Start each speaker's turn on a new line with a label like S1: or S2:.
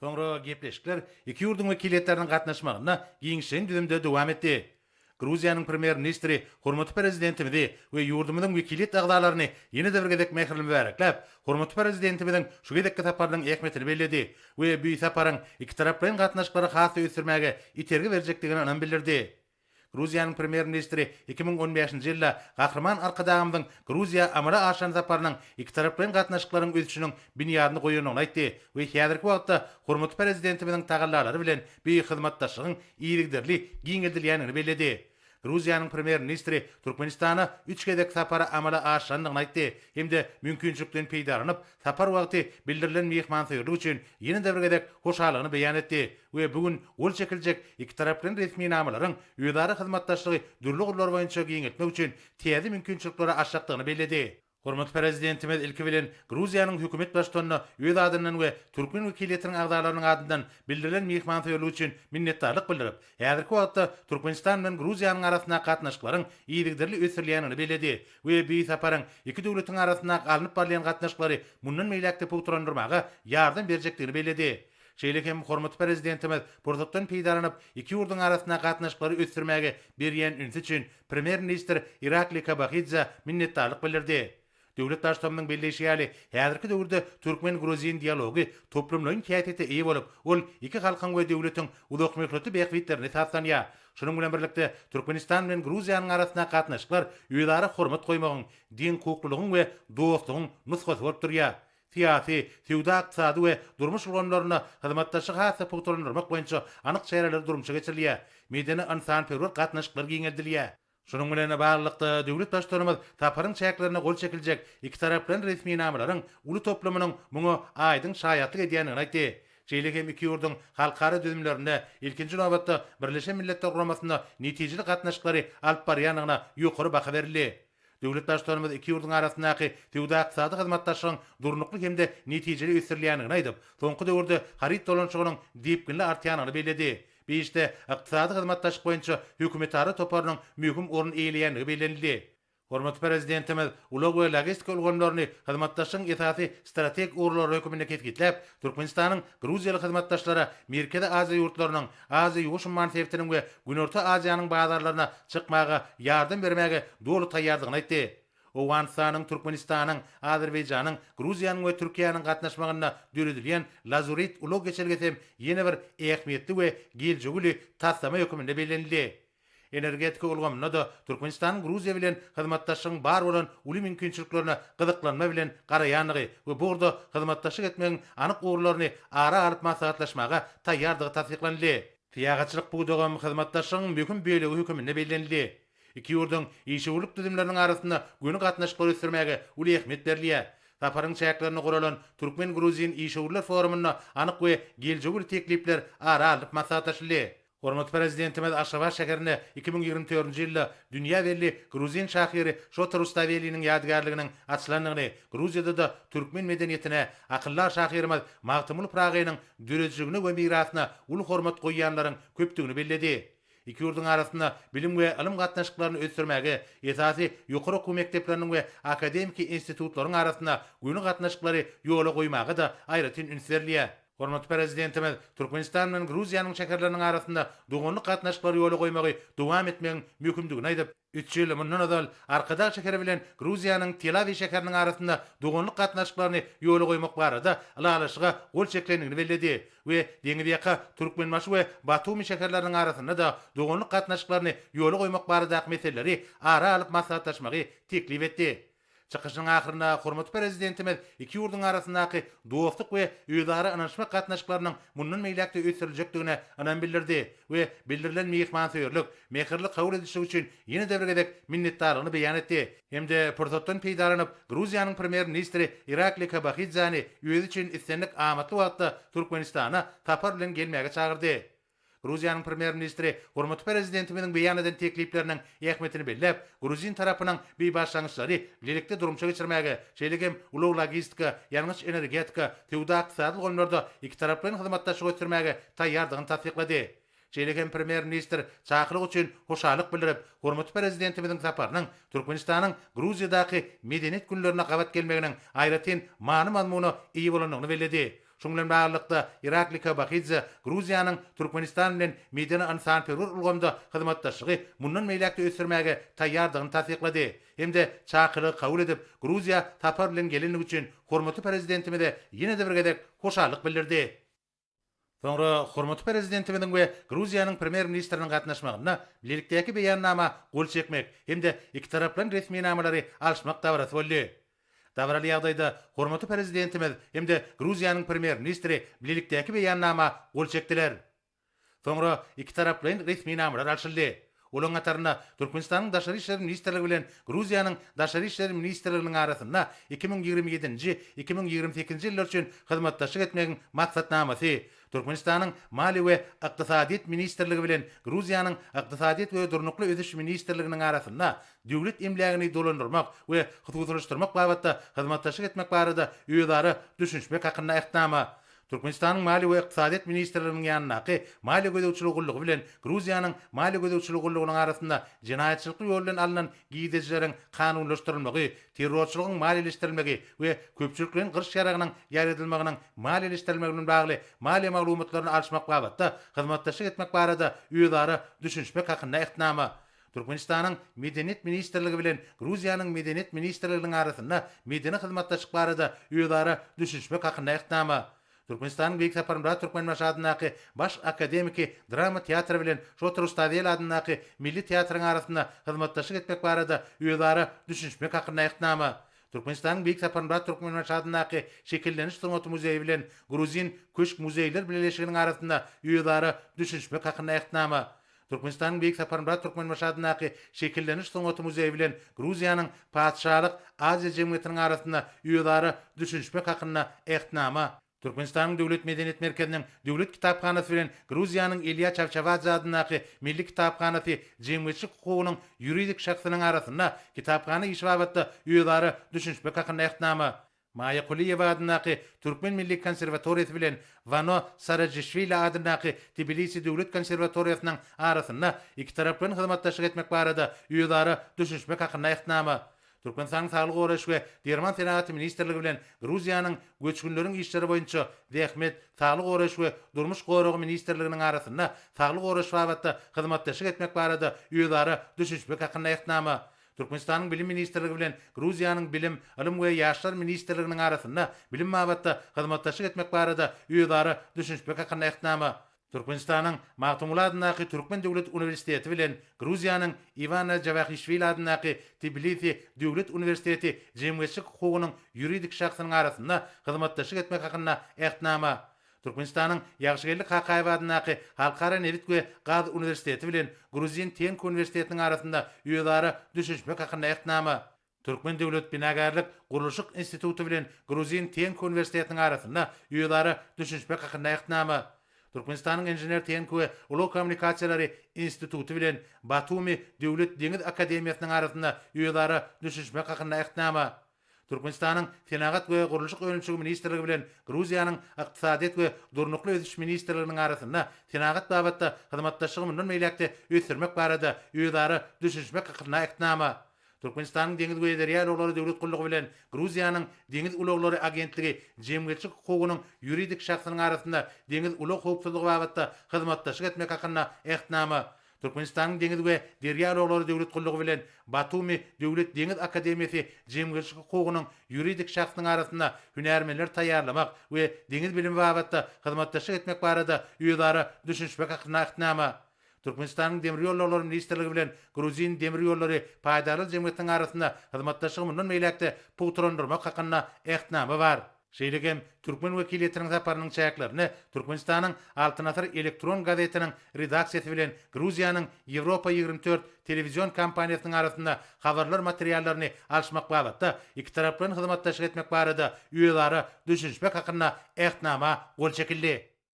S1: Soňra gepleşikler iki ýurduň wekiliýetleriniň gatnaşmagynda giňişleýin düzümde dowam etdi. Gruziýanyň Premýer-ministri hormatly Prezidentimizi we ýurdumyzyň wekiliýet agzalaryny ýene-de bir gezek mähirli mübärekläp, hormatly Prezidentimiziň şu gezekki saparynyň ähmiýetini belledi we bu saparyň ikitaraplaýyn gatnaşyklary has-da ösdürmäge itergi berjekdigine ynam bildirdi. Gruziýanyň Premýer-ministri 2015-nji ýylda Gahryman Arkadagymyzyň Gruziýa amala aşyran saparynyň ikitaraplaýyn gatnaşyklaryň ösüşiniň binýadyny goýandygyny aýtdy we häzirki wagtda hormatly Prezidentimiziň tagallalary bilen bu hyzmatdaşlygyň yzygiderli giňeldilýändigini belledi. Gruziýanyň Premýer-ministri Türkmenistana üç gezek sapary amala aşyrandygyny aýtdy hem-de mümkinçilikden peýdalanyp, sapar wagty bildirilen myhmansöýerlik üçin ýene-de bir gezek hoşallygyny beýan etdi we bu gün gol çekiljek ikitaraplaýyn resminamalaryň özara hyzmatdaşlygy dürli ugurlar boýunça giňeltmek üçin täze mümkinçilikleri açjakdygyny belledi. Hormatly Prezidentimiz ilki bilen Gruziýanyň Hökümet Baştutanyna öz adyndan we türkmen wekiliýetiniň agzalarynyň adyndan bildirilen myhmansöýerlik üçin minnetdarlyk bildirip, häzirki wagtda Türkmenistan bilen Gruziýanyň arasyndaky gatnaşyklaryň yzygiderli ösdürilýändigini belledi we bu saparyň iki döwletiň arasynda alnyp barylýan gatnaşyklary mundan beýläk-de pugtalandyrmaga ýardam berjekdigini belledi. Şeýle hem hormatly Prezidentimiz pursatdan peýdalanyp, iki ýurduň arasyndaky gatnaşyklary ösdürmäge berýän ünsi üçin Premýer-ministr Irakli Kobahidzä minnetdarlyk bildirdi. Döwlet Baştutanymyzyň belleýşi ýaly, häzirki döwürde türkmen-gruzin dialogy toplumlaýyn häsiýete eýe bolup, ol iki halkyň we döwletiň uzakmöhletli bähbitlerine esaslanýar. Şunuň bilen birlikde, Türkmenistan bilen Gruziýanyň arasyndaky gatnaşyklar özara hormat goýmagyň, deňhukuklylygyň we dostlugyň nusgasy bolup durýar. Syýasy, söwda-ykdysady we durmuş ulgamlarynda hyzmatdaşlygy has-da pugtalandyrmak boýunça anyk çäreler durmuşa geçirilýär, medeni-ynsanperwer gatnaşyklar giňeldilýär. Şunuň bilen baglylykda, döwlet Baştutanymyz saparyň çäklerinde gol çekiljek ikitaraplaýyn resminamalaryň uly toplumynyň muňa aýdyň şaýatlyk edýändigini aýtdy. Şeýle hem iki ýurduň halkara düzümlerinde, ilkinji nobatda, Birleşen Milletler Guramasynda netijeli gatnaşyklary alyp barýandygyna ýokary baha berildi. Döwlet Baştutanymyz iki ýurduň arasyndaky söwda-ykdysady hyzmatdaşlygyň durnukly hem-de netijeli ösdürilýändigini aýdyp, soňky döwürde haryt dolanyşygynyň depginli artýandygyny belledi. Bu işde Ykdysady hyzmatdaşlyk boýunça hökümetara toparynyň möhüm orun eýeleýändigi bellenildi. Hormatly Prezidentimiz ulag we logistika ulgamlaryny hyzmatdaşlygyň esasy strategik ugurlary hökmünde kesgitläp, Türkmenistanyň gruziýaly hyzmatdaşlara Merkezi Aziýa ýurtlarynyň, Aziýa-Ýuwaş umman sebitiniň we Günorta Aziýanyň bazarlaryna çykmaga ýardam bermäge doly taýýardygyny aýtdy. Owganystanyň, Türkmenistanyň, Azerbaýjanyň, Gruziýanyň we Türkiýäniň gatnaşmagynda döredilýän Lazurit ulag geçelgesi hem ýene bir ähmiýetli we geljegi uly taslama hökmünde bellenildi. Energetika ulgamynda-da Türkmenistanyň Gruziýa bilen hyzmatdaşlygyň bar bolan uly mümkinçiliklerine gyzyklanma bilen garaýandygy we bu ugurda hyzmatdaşlyk etmegiň anyk ugurlaryny ara alyp maslahatlaşmaga taýýardygy tassyklanyldy. Syýahatçylyk pudagam hyzmatdaşlygyň möhüm bölegi höküminde bellenildi. Iki ýurduň işewürlik düzümleriniň arasynda göni gatnaşyklary ösdürmäge uly ähmiýet berilýär. Saparyň çäklerinde guralan türkmen-gruzin işewürler forumynda anyk we geljegi uly teklipler ara alnyp maslahatlaşyldy. Hormatly Prezidentimiz Aşgabat şäherinde 2024-nji ýylda dünýä belli gruzin şahyry Şota Rustaweliniň ýadygärliginiň açylandygyny, Gruziýada-da türkmen medeniýetine, akyldar şahyrymyz Magtymguly Pyragynyň döredijiligine we mirasyna uly hormat goýýanlaryň köpdügini belledi. Iki ýurduň arasynda bilim we ylym gatnaşyklaryny ösdürmäge, esasy ýokary okuw mekdepleriniň we akademiki institutlaryň arasynda göni gatnaşyklary ýola goýmaga-da aýratyn üns berilýär. Hormatly Prezidentimiz Türkmenistan bilen Gruziýanyň şäherleriniň arasynda doganlyk gatnaşyklary ýola goýmagy dowam etmegiň möhümdigini aýdyp, üç ýyl mundan ozal Arkadag şäheri bilen Gruziýanyň Telawi şäheriniň arasynda doganlyk gatnaşyklaryny ýola goýmak barada ylalaşyga gol çekilendigini belledi we deňizýaka Türkmenbaşy we Batumi şäherleriniň arasynda-da doganlyk gatnaşyklaryny ýola goýmak baradaky meseleleri ara alyp maslahatlaşmagy teklip etdi. Çykyşynyň ahyrynda hormatly Prezidentimiz iki ýurduň arasyndaky dostluk we özara ynanyşmak gatnaşyklarynyň mundan beýläk-de ösdüriljekdigine ynam bildirdi we bildirilen myhmansöýerlik, mähirli kabul edilişlik üçin ýene-de bir gezek minnetdarlygyny beýan etdi hem-de pursatdan peýdalanyp, Gruziýanyň Premýer-ministri Irakli Kobahidzäni özi üçin islendik amatly wagtda Türkmenistana sapar bilen gelmäge çagyrdy. Gruziýanyň Premýer-ministri hormatly Prezidentimiziň beýan eden teklipleriniň ähmiýetini belläp, gruzin tarapynyň bu başlangyçlary bilelikde durmuşa geçirmäge, şeýle hem ulag-logistika, ýangyç-energetika, söwda-ykdysady ulgamlarda ikitaraplaýyn hyzmatdaşlygy ösdürmäge taýýardygyny tassyklady. Şeýle hem Premýer-ministr çakylyk üçin hoşallyk bildirip, hormatly Prezidentimiziň saparynyň Türkmenistanyň Gruziýadaky Medeniýet günlerine gabat gelmeginiň aýratyn many-mazmuna eýe bolandygyny belledi. Şunuň bilen baglylykda, Irakli Kobahidze Gruziýanyň Türkmenistan bilen medeni-ynsanperwer ulgamda hyzmatdaşlygy mundan beýläk-de ösdürmäge taýýardygyny tassyklady hem-de çakylygy kabul edip, Gruziýa sapar bilen gelendigi üçin hormatly Prezidentimize ýene-de bir gezek hoşallyk bildirdi. Soňra hormatly Prezidentimiziň we Gruziýanyň Premýer-ministriniň gatnaşmagynda bilelikdäki Beýannama gol çekmek hem-de ikitaraplaýyn resminamalary alyşmak dabarasy boldy. Dabaraly ýagdaýda hormatly Prezidentimiz hem-de Gruziýanyň Premýer-ministri bilelikdäki Beýannama gol çekdiler. Soňra ikitaraplaýyn resminamalar alşyldy. Olaryň hatarynda Türkmenistanyň Daşary işler ministrligi bilen Gruziýanyň Daşary işler ministrliginiň arasynda 2027-nji, 2028-nji ýyllar üçin hyzmatdaşlyk etmegiň maksatnamasy, Türkmenistanyň Maliýe we ykdysadyýet ministrligi bilen Gruziýanyň Ykdysadyýet we durnukly ösüş ministrliginiň arasynda döwlet emlägini dolandyrmak we hususylaşdyrmak babatda hyzmatdaşlyk etmek barada özara düşünişmek hakynda Ähtnama, Türkmenistanyň Maliýe we ykdysadyýet ministrliginiň ýanyndaky Maliýe gözegçiligi gullugy bilen Gruziýanyň Maliýe gözegçiligi gullugynyň arasynda jenaýatçylykly ýol bilen alnan girdejileriň kanunlaşdyrylmagy, terrorçylygyň maliýeleşdirilmegi we köpçülikleýin gyryş ýaragynyň ýaýradylmagynyň maliýeleşdirilmegi bilen bagly maliýe maglumatlaryny alyşmak babatda hyzmatdaşlyk etmek barada özara düşünişmek hakynda Ähtnama Türkmenistanyň Medeniýet ministrligi bilen Gruziýanyň Medeniýet ministrliginiň arasynda medeni hyzmatdaşlyk barada özara düşünişmek hakynda Ähtnama, Türkmenistanyň Beýik Saparmyrat Türkmenbaşy adyndaky Baş akademiki drama teatry bilen Şota Rustaweli adyndaky Milli teatryň arasynda hyzmatdaşlyk etmek barada özara düşünişmek hakynda Ähtnama, Türkmenistanyň Beýik Saparmyrat Türkmenbaşy adyndaky Şekilleniş sungaty muzeýi bilen Gruzin köşk muzeýler bileleşiginiň arasynda özara düşünişmek hakynda Ähtnama, Türkmenistanyň Beýik Saparmyrat Türkmenbaşy adyndaky Şekilleniş sungaty muzeýi bilen Gruziýanyň Patyşalyk Aziýa jemgyýetiniň arasynda özara düşünişmek hakynda Ähtnama, Türkmenistanyň Döwlet medeniýet merkeziniň Döwlet kitaphanasy bilen Gruziýanyň Ilýa Çawçawadze adyndaky Milli kitaphanasy jemgyýetçilik hukugynyň ýuridik şahsynyň arasynda kitaphana işi babatda özara düşünişmek hakynda Ähtnama, Maýa Kulyýewa adyndaky Türkmen milli konserwatoriýasy bilen Wano Sarajişwili adyndaky Tbilisi döwlet konserwatoriýasynyň arasynda ikitaraplaýyn hyzmatdaşlyk etmek barada özara düşünişmek hakynda Ähtnama, Türkmenistanyň Saglygy goraýyş we derman senagaty ministrligi bilen Gruziýanyň Göçgünleriň işleri boýunça Zähmet, saglygy goraýyş we durmuş goragy ministrliginiň arasynda saglygy goraýyş babatda hyzmatdaşlyk etmek barada özara düşünişmek hakynda Ähtnama, Türkmenistanyň Bilim ministrligi bilen Gruziýanyň Bilim, ylym we ýaşlar ministrliginiň arasynda bilim babatda hyzmatdaşlyk etmek barada özara düşünişmek hakynda Ähtnama, Türkmenistanyň Magtymguly adyndaky Türkmen döwlet uniwersiteti bilen Gruziýanyň Iwana Jawahişwili adyndaky Tbilisi döwlet uniwersiteti jemgyýetçilik hukugynyň ýuridik şahsynyň arasynda hyzmatdaşlyk etmek hakynda Ähtnama, Türkmenistanyň Ýagşygeldi Kakaýew adyndaky Halkara nebit we gaz uniwersiteti bilen Gruzin Tehniki uniwersitetiniň arasynda özara düşünişmek hakynda Ähtnama, Türkmen döwlet binagärlik gurluşyk instituty bilen Gruzin Tehniki uniwersitetiniň arasynda özara düşünişmek hakynda Ähtnama, Türkmenistanyň Inžener-tehniki we ulag kommunikasiýalary instituty bilen Batumi döwlet deňiz akademiýasynyň arasynda özara düşünişmek hakynda Ähtnama, Türkmenistanyň Senagat we gurluşyk önümçiligi ministrligi bilen Gruziýanyň Ykdysadyýet we durnukly ösüş ministrliginiň arasynda senagat babatda hyzmatdaşlygy mundan beýläk-de ösdürmek barada özara düşünişmek hakynda Ähtnama, Türkmenistanyň Deňiz we derýa ulaglary döwlet gullugy bilen Gruziýanyň Deňiz ulaglary agentligi jemgyýetçilik hukugynyň ýuridik şahsynyň arasynda deňiz ulag howpsuzlygy babatda hyzmatdaşlyk etmek hakynda Ähtnama, Türkmenistanyň Deňiz we derýa ulaglary döwlet gullugy bilen Batumi döwlet deňiz akademiýasy jemgyýetçilik hukugynyň ýuridik şahsynyň arasynda hünärmenleri taýýarlamak we deňiz bilimi babatda hyzmatdaşlyk etmek barada özara düşünişmek hakynda Ähtnama, Türkmenistanyň Demir ýollaglary ministrligi bilen Gruzin demir ýollary paýdarlar jemgyýetiniň arasynda hyzmatdaşlygy mundan beýläk-de pugtalandyrmak hakynda Ähtnama bar. Şeýle hem türkmen wekiliýetiniň saparynyň çäklerinde Türkmenistanyň Altyn asyr elektron gazetiniň redaksiýasy bilen Gruziýanyň Ýewropa 24 telewizion kompaniýasynyň arasynda habarlar materiallaryny alyşmak babatda ikitaraplaýyn hyzmatdaşlyk etmek barada özara düşünişmek hakynda Ähtnama gol çekildi.